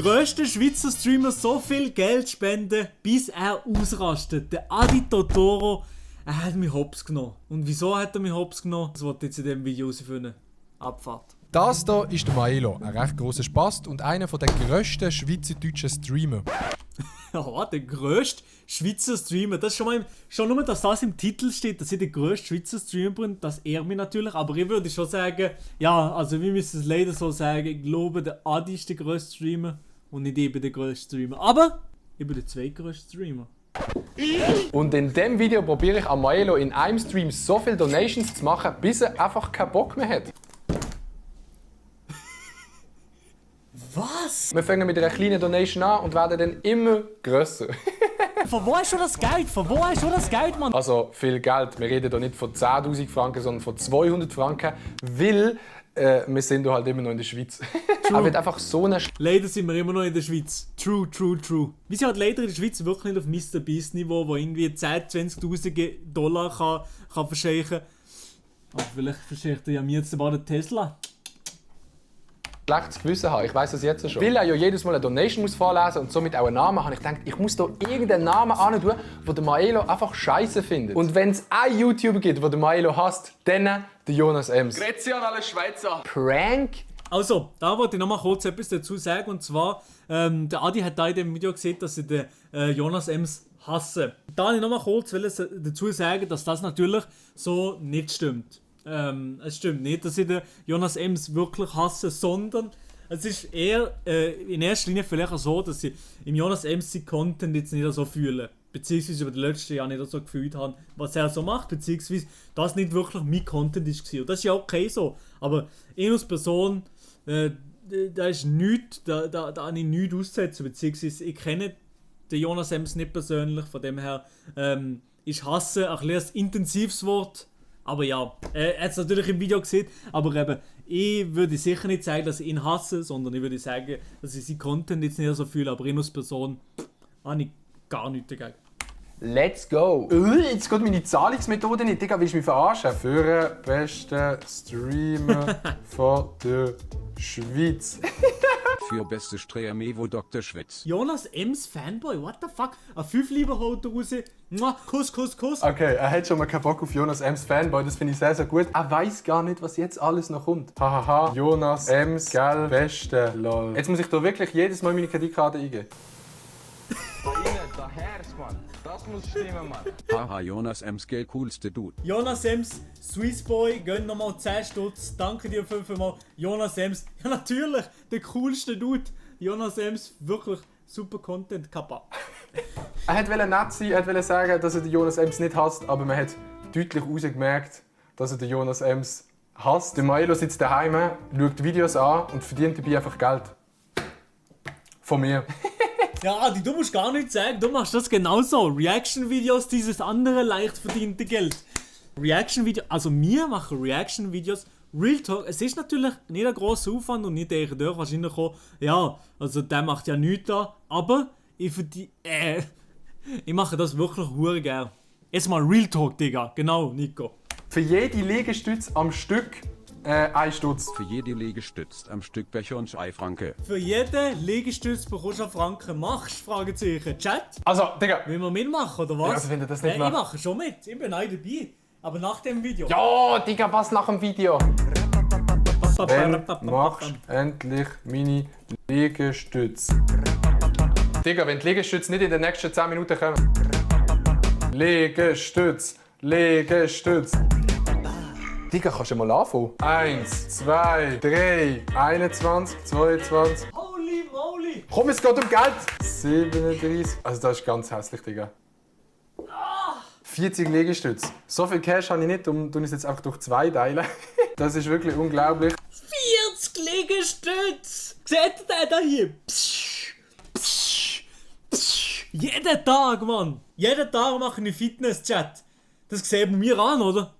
grössten Schweizer Streamer so viel Geld spenden, bis er ausrastet. Der Adi Totoro, er hat mich hops genommen. Und wieso hat er mich hops genommen? Das wollte ich jetzt in diesem Video herausfinden. Abfahrt. Das hier ist der Maelo, ein recht grosser Spast und einer der grössten schweizerdeutschen Streamer. Ja, der grösste Schweizer Streamer. Das ist schon nur, dass das im Titel steht, dass ich der grösste Schweizer Streamer bin, das ehrt mich natürlich. Aber ich würde schon sagen, ja, also wir müssen es leider so sagen, ich glaube, der Adi ist der grösste Streamer und nicht eben der grösste Streamer. Aber ich bin der zweitgrösste Streamer. Und in diesem Video probiere ich an Maelo in einem Stream so viele Donations zu machen, bis er einfach keinen Bock mehr hat. Was? Wir fangen mit einer kleinen Donation an und werden dann immer grösser. Von wo hast du das Geld? Von wo hast du das Geld, Mann? Also viel Geld. Wir reden hier nicht von 10'000 Franken, sondern von 200 Franken, weil wir sind hier halt immer noch in der Schweiz. Er wird einfach so eine... Leider sind wir immer noch in der Schweiz. True. Wir sind halt leider in der Schweiz wirklich nicht auf Mr. Beast Niveau, wo irgendwie 10.000, 20.000 Dollar kann verscheichen. Aber vielleicht verscheicht er ja mir jetzt mal den Tesla. schlechtes Gewissen haben. Ich weiss das jetzt schon. Weil er ja jedes Mal eine Donation muss vorlesen und somit auch einen Namen habe ich gedacht, ich muss da irgendeinen Namen antun, den der Maelo einfach scheiße findet. Und wenn es einen YouTuber gibt, den der Maelo hasst, dann der Jonas Ems. Grüezi an alle Schweizer. Prank? Also, da wollte ich noch mal kurz etwas dazu sagen. Und zwar, der Adi hat da in dem Video gesehen, dass sie den Jonas Ems hassen. Da wollte ich noch mal kurz dazu sagen, dass das natürlich so nicht stimmt. Es stimmt nicht, dass ich den Jonas Ems wirklich hasse, sondern es ist eher in erster Linie vielleicht auch so, dass ich im Jonas Ems Content jetzt nicht so fühle. Beziehungsweise über die letzten Jahre nicht so gefühlt habe, was er so macht, beziehungsweise das nicht wirklich mein Content war. Und das ist ja okay so. Aber ich als Person, da ist nichts, da habe ich nichts auszusetzen, beziehungsweise ich kenne den Jonas Ems nicht persönlich, von dem her ist Hasse ein bisschen ein intensives Wort. Aber ja, er hat es natürlich im Video gesehen, aber eben, ich würde sicher nicht sagen, dass ich ihn hasse, sondern ich würde sagen, dass ich seinen Content jetzt nicht so fühle, aber ich als Person habe ich gar nichts dagegen. Let's go! Jetzt geht meine Zahlungsmethode nicht. Digga, willst du mich verarschen? Für den besten Streamer von der Schweiz. Für beste Streamevo Dr. Schwitz. Jonas Ems Fanboy, what the fuck? Ein 5 lieber holt er raus. Kuss, Kuss, Kuss. Okay, er hat schon mal keinen Bock auf Jonas Ems Fanboy, das finde ich sehr, sehr gut. Er weiß gar nicht, was jetzt alles noch kommt. Hahaha, Jonas Ems, gell, beste, lol. Jetzt muss ich da wirklich jedes Mal meine Kreditkarte eingeben. Der Herz, Mann. Das muss stimmen, Mann. Haha, Jonas Ems, gell, coolste Dude. Jonas Ems, Swissboy, gönn nochmal 10 Stutz. Danke dir 5 Mal. Jonas Ems, ja natürlich, der coolste Dude. Jonas Ems, wirklich super Content, Kappa. Er wollte nett sein, er wollte sagen, dass er den Jonas Ems nicht hasst, aber man hat deutlich rausgemerkt, dass er den Jonas Ems hasst. Der Maelo sitzt daheim, schaut Videos an und verdient dabei einfach Geld. Von mir. Ja, Adi, du musst gar nichts sagen, du machst das genauso. Reaction-Videos, dieses andere leicht verdiente Geld. Reaction-Videos, also wir machen Reaction-Videos. Real Talk, es ist natürlich nicht ein grosser Aufwand und nicht der durch wahrscheinlich auch, ja, also der macht ja nichts da, aber ich mache das wirklich hure gern. Jetzt mal Real Talk, Digga, genau, Nico. Für jede Liegestütze am Stück 1 Stutz. Für jede Liegestütz am Stück Becher und Schreifranke. Für jeden Liegestütz bekommst du einen Franken. Machst du? Fragezeichen. Chat? Also, Digga. Will wir mitmachen, oder was? Ja, also wenn du das nicht machst. Ich mache schon mit, ich bin auch dabei. Aber nach dem Video. Ja, Digga, was nach dem Video? Dann machst du endlich meine Liegestütze. Digga, wenn die Liegestütze nicht in den nächsten 10 Minuten kommen. Liegestütze, Liegestütze. Digga, kannst du mal anfangen? 1, 2, 3, 21, 22. Holy moly! Komm, es geht um Geld! 37. Also, das ist ganz hässlich, Digga. 40 Liegestütze. So viel Cash habe ich nicht, um es jetzt einfach durch 2 teilen. Das ist wirklich unglaublich. 40 Liegestütze! Seht ihr den da hier? Psch, psch, psch. Jeden Tag, Mann! Jeden Tag mache ich Fitness-Chat. Das sieht man mir an, oder?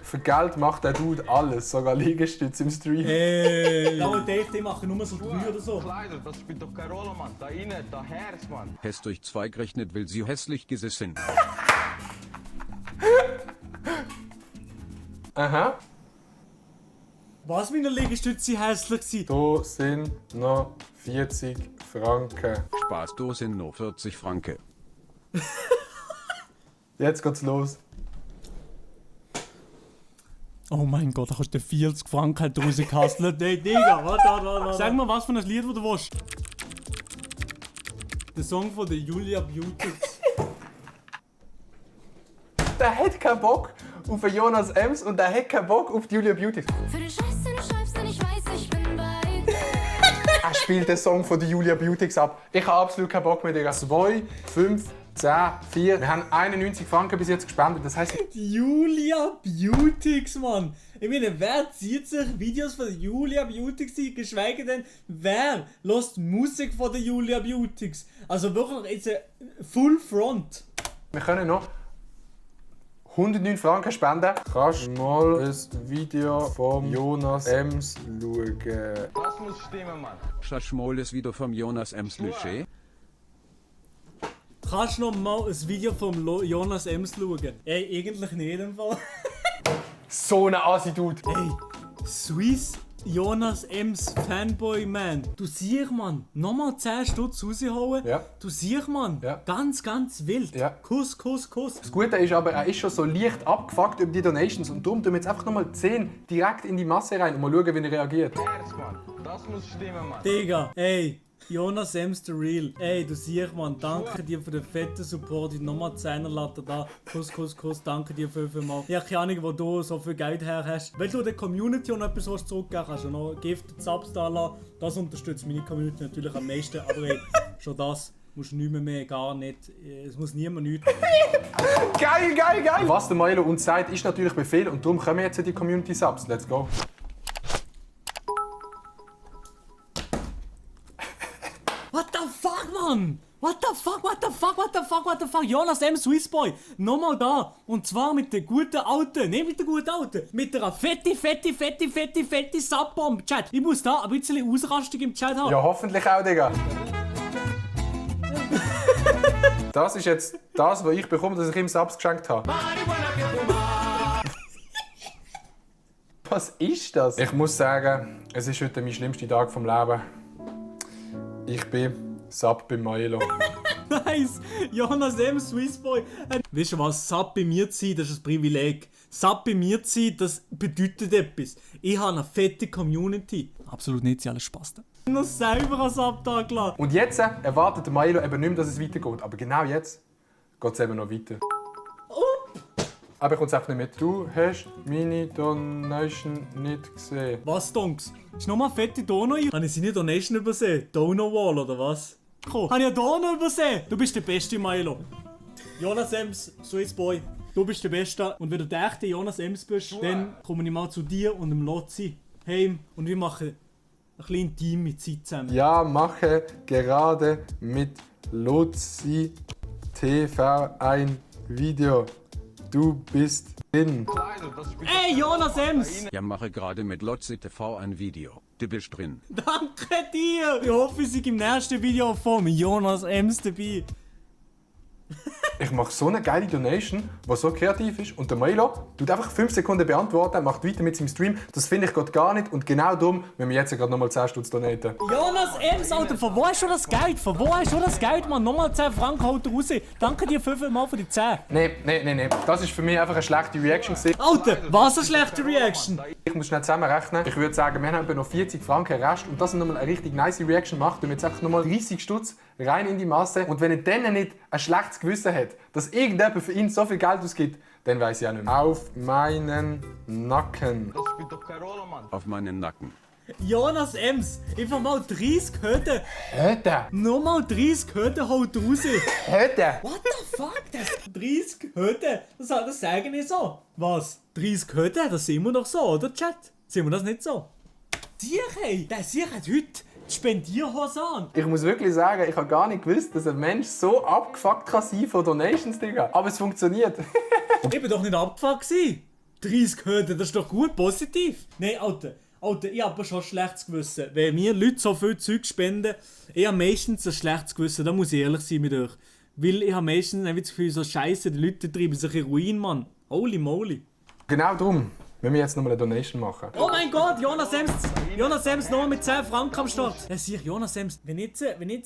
Für Geld macht der Dude alles, sogar Liegestütze im Stream. Ja, die machen nur so 3 oder so. Kleider, das spielt doch keine Rolle, Mann. Da innen, der Herz, Mann. Häst durch 2 gerechnet, will sie hässlich gesessen. Aha. Was meine Liegestütze hässlich gewesen? Da sind noch 40 Franken. Spaß, da sind nur 40 Franken. Jetzt geht's los. Oh mein Gott, da hast du 40 Franken rausgekastelt. Hey, Digga, warte. Sag mal, was für ein Lied, das du willst. Der Song von der Julia Beautix. Der hat keinen Bock auf den Jonas Ems und der hat keinen Bock auf die Julia Beautix. Für den Scheiß, den du schreibst, denn ich weiß, ich bin bei dir. Er spielt den Song von der Julia Beautix ab. Ich habe absolut keinen Bock mehr, Digga. 2, 5, 10, 4. Wir haben 91 Franken bis jetzt gespendet. Das heisst, Julia Beautix, Mann. Ich meine, wer zieht sich Videos von der Julia Beautix ein, geschweige denn, wer lässt Musik von der Julia Beautix? Also wirklich, jetzt Full Front. wir können noch 109 Franken spenden. Kannst du mal ein Video vom Jonas Ems schauen? Das muss stimmen, Mann. Schachmol ist wieder vom Jonas Ems Lüche. Kannst du noch mal ein Video vom Jonas Ems schauen? Ey, eigentlich nicht im Fall. So ein Assi-Dude. Ey, Swiss Jonas Ems Fanboy Man. Du siehst, Mann, nochmal 10 Stutz rausholen. Ja. Du siehst, Mann, Ja. ganz wild. Ja. Kuss. Das Gute ist aber, er ist schon so leicht abgefuckt über die Donations und darum tun wir jetzt einfach nochmal 10 direkt in die Masse rein und mal schauen, wie er reagiert. Herz, Mann. Das muss stimmen, Mann. Digga, ey, Jonas Ems the Real. Ey, du siehst, Mann, danke dir für den fetten Support. Ich nochmal 10er Latte da. Kuss, danke dir vielmal. Ich habe keine Ahnung, wo du so viel Geld her hast. Wenn du der Community noch etwas zurückgeben kannst, du noch Gifted Subs da lassen. Das unterstützt meine Community natürlich am meisten. Aber ey, schon das musst du nicht mehr, gar nicht. Es muss niemand nichts. Geil! Was der Milo uns sagt, ist natürlich Befehl und darum kommen jetzt die Community Subs. Let's go. What the fuck, Mann? What the fuck? Jonas M. Swissboy. Nochmal da. Und zwar mit der guten Alten. Nicht mit der guten Alten. Mit der fette Subbomb, Chat. Ich muss da ein bisschen Ausrastung im Chat haben. Ja, hoffentlich auch, Digga. Das ist jetzt das, was ich bekomme, dass ich ihm Subs geschenkt habe. Was ist das? Ich muss sagen, es ist heute mein schlimmster Tag vom Leben. Ich bin Sub bei Milo. Nice. Jonas M. Swissboy. Weißt du was? Sub bei mir zu sein, das ist ein Privileg. Sub bei mir zu sein, das bedeutet etwas. Ich habe eine fette Community. Absolut nicht, sie alles Spaß. Noch selber einen Sub da gelassen. Und jetzt erwartet Milo eben nicht mehr, dass es weitergeht. Aber genau jetzt geht es eben noch weiter. Aber ich komme es einfach nicht mit. Du hast meine Donation nicht gesehen. Was, Donks? Ist nochmal fette Donau ein? Habe ich seine Donation übersehen? Donau Wall oder was? Komm, habe ich eine Donau übersehen? Du bist der Beste, Milo. Jonas Ems, Swissboy, du bist der Beste. Und wenn du der echte Jonas Ems bist, dann komme ich mal zu dir und dem Lotzi heim und wir machen ein kleines Team mit Zeit zusammen. Ja, mache gerade mit Lotzi TV ein Video. Du bist drin. Also, das spielt Ey, Jonas Ems! Ja, mache gerade mit Lotzi TV ein Video. Du bist drin. Danke dir! Ich hoffe, ich seid im nächsten Video von Jonas Ems dabei. Ich mache so eine geile Donation, die so kreativ ist. Und der Milo tut einfach 5 Sekunden beantworten, macht weiter mit seinem Stream. Das finde ich geht gar nicht. Und genau darum müssen wir jetzt gerade nochmal 10 Stutz donaten. Jonas Ems, Alter, von wo hast du das Geld? Von wo hast du das Geld, Mann? Nochmal 10 Franken haut er raus. Danke dir 5 Mal für die 10. Nein. Das ist für mich einfach eine schlechte Reaction gewesen. Alter, was eine schlechte Reaction. Ich muss schnell zusammenrechnen. Ich würde sagen, wir haben etwa noch 40 Franken Rest. Und das ist nochmal eine richtig nice Reaction macht. Und jetzt einfach nochmal 30 Stutz rein in die Masse. Und wenn er dann nicht ein schlechtes Gewissen hat, dass irgendjemand für ihn so viel Geld ausgibt, dann weiß ich auch nicht mehr. Auf meinen Nacken. Das spielt doch keine Rolle, Mann. Auf meinen Nacken. Jonas Ems, einfach mal 30 Hütte. Hütte! Nochmal 30 Hütte haut raus. Hütte! What the fuck? Das 30 Hütte? Das sagen wir so. Was? 30 Hütte? Das sehen wir doch so, oder Chat? Sehen wir das nicht so? Sieh, ey, der Sieg hat heute die Spendierhose an. Ich muss wirklich sagen, ich habe gar nicht gewusst, dass ein Mensch so abgefuckt kann sein von Donations, Digga. Aber es funktioniert. Ich bin doch nicht abgefuckt gewesen. 30 Hütte, das ist doch gut, positiv. Nein, Alter, ich habe schon ein schlechtes Gewissen. Wenn mir Leute so viel Zeug spenden, ich habe meistens ein schlechtes Gewissen, da muss ich ehrlich sein mit euch. Weil ich habe meistens das Gefühl, so Scheiße, die Leute treiben sich in Ruin, Mann. Holy moly. Genau darum Müssen wir jetzt nochmal eine Donation machen? Oh mein Gott, Jonas Ems noch mit 10 Franken am Start. Jonas Ems, wenn jetzt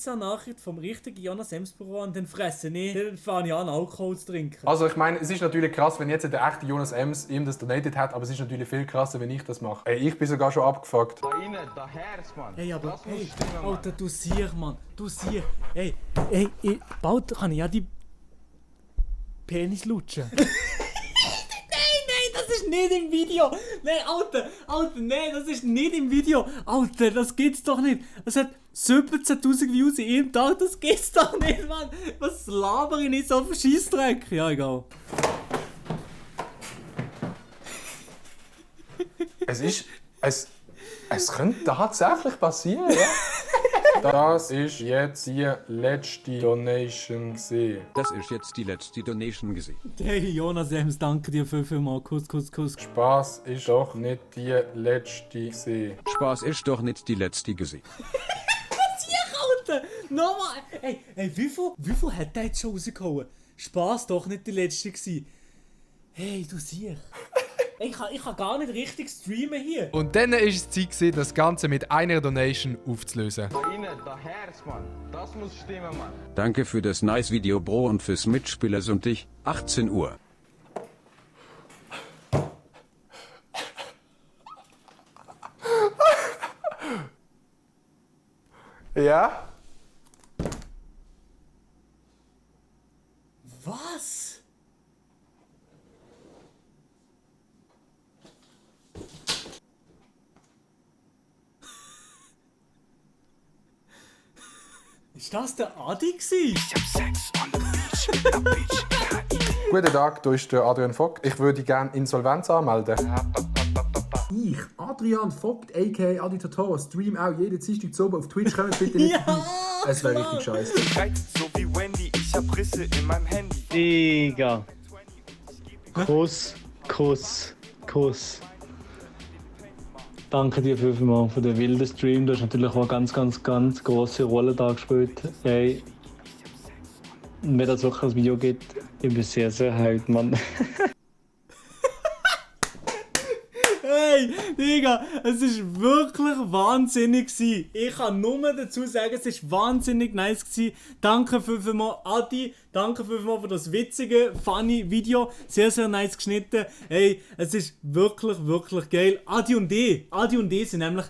eine Nachricht vom richtigen Jonas Ems Büro an den fressen, dann fange ich an, Alkohol zu trinken. Also ich meine, es ist natürlich krass, wenn jetzt der echte Jonas Ems ihm das donated hat, aber es ist natürlich viel krasser, wenn ich das mache. Ey, ich bin sogar schon abgefuckt. Da innen, da Herz, Mann. Hey, aber das muss hey, stimmen, Mann. Alter, du siehst, Mann. Du siehst. Hey, bald kann ich ja die Penis lutschen. Nein, das ist nicht im Video. Nein, Alter, nein, das ist nicht im Video. Alter, das gibt's doch nicht. Es hat 17.000 Views in einem Tag, das gibt's doch nicht, Mann. Was laber ich nicht so auf Scheissdreck? Ja, egal. Es könnte tatsächlich passieren, ja? Das ist jetzt die letzte Donation gewesen. Das ist jetzt die letzte Donation gesehen. Hey, Jonas Ems, danke dir vielmals. Kuss. Spaß ist doch nicht die letzte gewesen. Spaß ist doch nicht die letzte gesehen. Alter, nochmal. Hey, wie viel hat der jetzt schon rausgehauen? Spaß doch nicht die letzte gewesen. Hey, du siehst. Ich kann gar nicht richtig streamen hier. Und dann ist es Zeit gewesen, das Ganze mit einer Donation aufzulösen. Da innen, da Herz, Mann. Das muss stimmen, Mann. Danke für das nice Video, Bro, und fürs Mitspielers und dich. 18 Uhr. Ja? Was? Ist das der Adi gsi? Guten Tag, hier ist der Adrian Vogt. Ich würde gerne Insolvenz anmelden. Ich, Adrian Vogt, a.k.a. Adi Totoro, stream auch jeden Dienstag zu oben auf Twitch. Kommt bitte nicht vorbei. Es wäre richtig scheiße. So wie Wendy, ich hab Risse in meinem Handy. Digga. Kuss. Danke dir vielmals für den wilden Stream. Du hast natürlich auch eine ganz grosse Rolle da gespielt. Hey, wenn es wirklich ein Video gibt, ich bin sehr hyped, Mann. Hey, Digga, es ist wirklich wahnsinnig gewesen. Ich kann nur dazu sagen, es ist wahnsinnig nice gewesen. Danke vielmals, Adi. Danke vielmals für das witzige, funny Video. Sehr nice geschnitten. Hey, es ist wirklich geil. Adi und D sind nämlich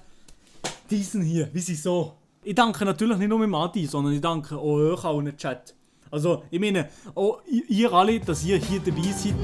diesen hier, wie sie so. Ich danke natürlich nicht nur dem Adi, sondern ich danke auch euch allen im Chat. Also, ich meine, auch ihr alle, dass ihr hier dabei seid.